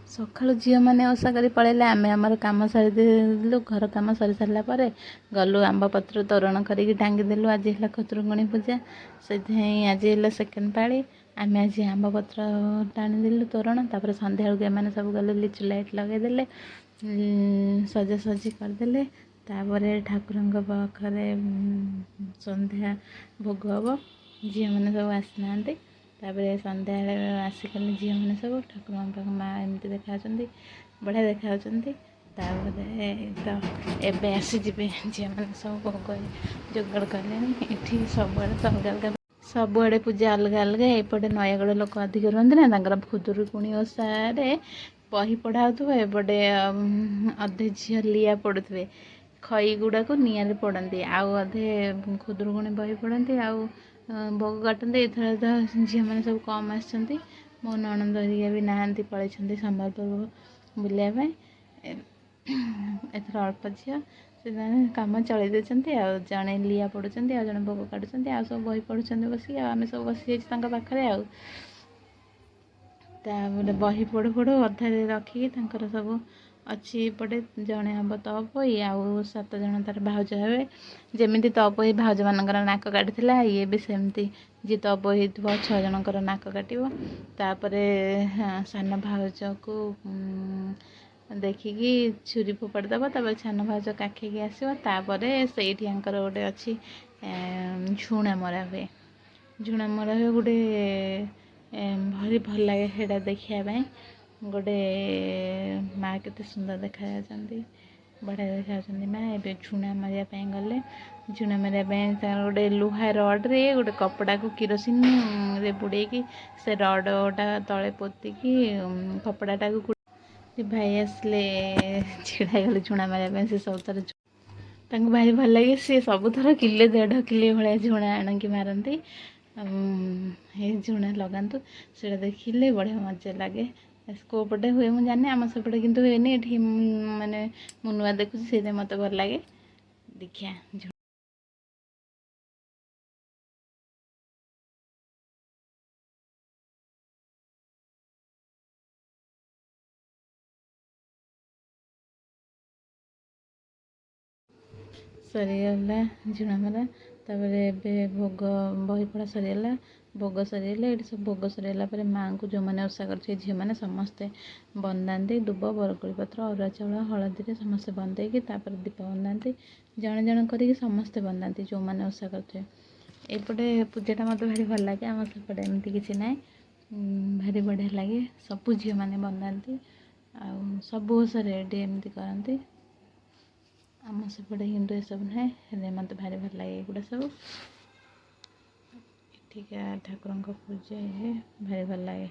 ସକାଳୁ ଝିଅମାନେ ଓଷା କରି ପଳେଇଲେ, ଆମେ ଆମର କାମ ସାରିଦେଲୁ। ଘର କାମ ସରି ସାରିଲା ପରେ ଗଲୁ ଆମ୍ବ ପତ୍ର ତୋରଣ କରିକି ଟାଙ୍ଗିଦେଲୁ। ଆଜି ହେଲା ଖୁଦୁରୁକୁଣୀ ପୂଜା, ସେଥିପାଇଁ ଆଜି ହେଲା ସେକେଣ୍ଡ ପାଳି। ଆମେ ଆଜି ଆମ୍ବ ପତ୍ର ଟାଣିଦେଲୁ ତୋରଣ। ତାପରେ ସନ୍ଧ୍ୟାବେଳକୁ ଏମାନେ ସବୁ ଗଲେ ଲିଚୁ ଲାଇଟ୍ ଲଗେଇଦେଲେ, ସଜାସଜି କରିଦେଲେ। ତାପରେ ଠାକୁରଙ୍କ ପାଖରେ ସନ୍ଧ୍ୟା ଭୋଗ ହେବ। ଝିଅମାନେ ସବୁ ଆସିନାହାନ୍ତି। ତାପରେ ସନ୍ଧ୍ୟାବେଳେ ଆସିଗଲେ ଝିଅମାନେ ସବୁ ଠାକୁରଙ୍କ ପାଖ। ମା ଏମିତି ଦେଖାଯାଉଛନ୍ତି, ବଢ଼ିଆ ଦେଖାଯାଉଛନ୍ତି। ତାପରେ ତ ଏବେ ଆସିଯିବେ ଝିଅମାନେ, ସବୁ ଭୋଗ ଯୋଗାଡ଼ କଲେଣି। ଏଠି ସବୁଆଡ଼େ ତ ଅଲଗା ଅଲଗା, ସବୁଆଡ଼େ ପୂଜା ଅଲଗା ଅଲଗା। ଏପଟେ ନୟାଗଡ଼ ଲୋକ ଅଧିକ ରୁହନ୍ତି ନା, ତାଙ୍କର ଖୁଦୁରୁକୁଣୀ ଓଷାରେ ବହି ପଢ଼ା ହେଉଥିବ, ଏପଟେ ଅଧେ ଝିଅ ଲିଆ ପଢ଼ୁଥିବେ, ଖଇ ଗୁଡ଼ାକୁ ନିଆଁରେ ପୋଡ଼ନ୍ତି, ଆଉ ଅଧେ ଖୁଦୁରୁକୁଣୀ ବହି ପଢ଼ନ୍ତି ଆଉ ଭୋଗ କାଟନ୍ତି। ଏଥର ତ ଝିଅମାନେ ସବୁ କମ୍ ଆସିଛନ୍ତି। ମୋ ନଣନ୍ଦ ହେରିକା ବି ନାହାନ୍ତି, ପଳେଇଛନ୍ତି ସମ୍ବଲପୁର ବୁଲିବା ପାଇଁ। ଏଥର ଅଳ୍ପ ଝିଅ, ସେମାନେ କାମ ଚଳେଇ ଦେଉଛନ୍ତି। ଆଉ ଜଣେ ଲିଆ ପୋଡ଼ୁଛନ୍ତି, ଆଉ ଜଣେ ଭୋଗ କାଟୁଛନ୍ତି, ଆଉ ସବୁ ବହି ପଢ଼ୁଛନ୍ତି ବସିକି। ଆଉ ଆମେ ସବୁ ବସିଯାଇଛୁ ତାଙ୍କ ପାଖରେ। ଆଉ ତାପରେ ବହି ପଢ଼ୁ ପଢ଼ୁ ଅଧାରେ ରଖିକି ତାଙ୍କର ସବୁ ଅଛି। ଏପଟେ ଜଣେ ହେବ ତପୋଇ, ଆଉ 7 ଜଣ ତାର ଭାଉଜ ହେବେ। ଯେମିତି ତପୋଇ ଭାଉଜମାନଙ୍କର ନାକ କାଟିଥିଲା, ଇଏ ବି ସେମିତି ଯିଏ ତପୋଇ ହେଇଥିବ 6 ଜଣଙ୍କର ନାକ କାଟିବ। ତାପରେ ସାନ ଭାଉଜକୁ ଦେଖିକି ଛୁରୀ ଫୋପାଡ଼ି ଦେବ। ତାପରେ ସାନ ଭାଉଜ କାଖେଇକି ଆସିବ। ତାପରେ ସେଇଠି ୟାଙ୍କର ଗୋଟେ ଅଛି, ଝୁଣା ମରା ହୁଏ। ଝୁଣା ମରା ହୁଏ ଗୋଟେ, ଭାରି ଭଲ ଲାଗେ ସେଇଟା ଦେଖିବା ପାଇଁ। ଗୋଟେ ମା କେତେ ସୁନ୍ଦର ଦେଖାଯାଉଛନ୍ତି, ବଢ଼ିଆ ଦେଖାଯାଉଛନ୍ତି ମା। ଏବେ ଝୁଣା ମାରିବା ପାଇଁ ଗଲେ। ଝୁଣା ମାରିବା ପାଇଁ ତାଙ୍କର ଗୋଟେ ଲୁହା ରଡ଼୍ରେ ଗୋଟେ କପଡ଼ାକୁ କିରୋସିନରେ ବୁଡ଼େଇକି ସେ ରଡ଼୍ଟା ତଳେ ପୋତିକି କପଡ଼ାଟାକୁ ଭାଇ ଆସିଲେ, ଛିଡ଼ା ହେଇଗଲେ ଝୁଣା ମାରିବା ପାଇଁ। ସେ ସବୁଥର ତାଙ୍କୁ ଭାରି ଭଲ ଲାଗେ। ସିଏ ସବୁଥର କିଲେ ଦେଢ଼ କିଲେ ଭଳିଆ ଝୁଣା ଆଣିକି ମାରନ୍ତି। ଏ ଝୁଣା ଲଗାନ୍ତୁ, ସେଇଟା ଦେଖିଲେ ବଢ଼ିଆ ମଜା ଲାଗେ। କେଉଁ ପଟେ ହୁଏ ମୁଁ ଜାଣିନି, ଆମ ସେପଟେ କିନ୍ତୁ ହୁଏନି। ଏଠି ମାନେ ମୁଁ ନୂଆ ଦେଖୁଛି, ସେଇଥିପାଇଁ ମୋତେ ଭଲ ଲାଗେ ଦେଖିବା। ସରିଗଲା ଝୁଣା ମରା। ତାପରେ ଏବେ ଭୋଗ, ବହି ପଢ଼ା ସରିଗଲା, ଭୋଗ ସରିଗଲା। ଏଠି ସବୁ ଭୋଗ ସରିଗଲା ପରେ ମାଆଙ୍କୁ ଯେଉଁମାନେ ଓଷା କରିଥିବେ ଝିଅମାନେ ସମସ୍ତେ ବନ୍ଦାନ୍ତି। ଦୁବ, ବରକୋଳି ପତ୍ର, ଅରୁଆ ଚାଉଳ, ହଳଦୀରେ ସମସ୍ତେ ବନ୍ଦେଇକି ତାପରେ ଦୀପ ବନ୍ଦାନ୍ତି। ଜଣେ ଜଣେ କରିକି ସମସ୍ତେ ବନ୍ଦାନ୍ତି ଯେଉଁମାନେ ଓଷା କରିଥିବେ। ଏପଟେ ପୂଜାଟା ମୋତେ ଭାରି ଭଲ ଲାଗେ। ଆମ ସେପଟେ ଏମିତି କିଛି ନାହିଁ, ଭାରି ବଢ଼ିଆ ଲାଗେ। ସବୁ ଝିଅମାନେ ବନ୍ଦାନ୍ତି ଆଉ ସବୁ ଓଷାରେ ଏଠି ଏମିତି କରନ୍ତି। ଆମ ସେପଟେ କିନ୍ତୁ ଏସବୁ ନାହିଁ, ହେଲେ ମୋତେ ଭାରି ଭଲ ଲାଗେ ଏଗୁଡ଼ା ସବୁ। ଏଠିକା ଠାକୁରଙ୍କ ପୂଜା ଇଏ ଭାରି ଭଲ ଲାଗେ।